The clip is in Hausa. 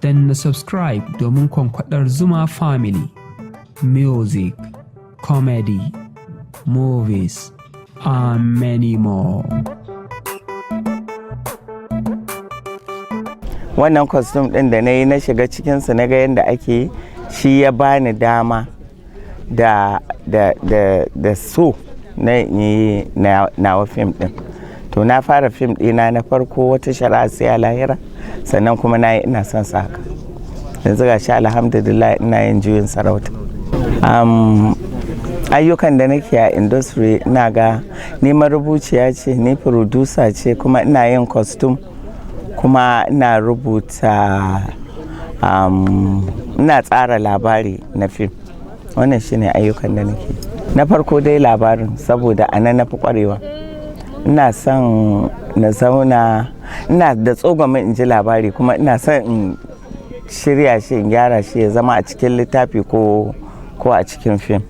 Danna subscribe domin kwankwadar Zuma Family. Music, comedy, movies, and many more. Wannan costume din da na yi, na shiga cikinsu, na ga yadda ake yi, shi ya bani dama da so na yi nawa fim din. To, na fara fim dina na farko, Wata Shari'a Sai a Lahira. Sannan kuma na yi Ina Son Sa Haka. Yanzu ga shi, alhamdulillah, ina yin Juyin Sarauta. Ayyukan da nake a industry, ina ga ni marubuciya ce, ni producer ce, kuma ina yin costume, kuma ina rubuta, ina tsara labari na fim. Wannan shine ayyukan da nake. Na farko dai labarin, saboda a nan na fi kwarewa. Ina son na zauna, ina da tsogomin in ji labari, kuma ina son in shirya shi, in gyara shi ya zama a cikin littafi ko a cikin fim.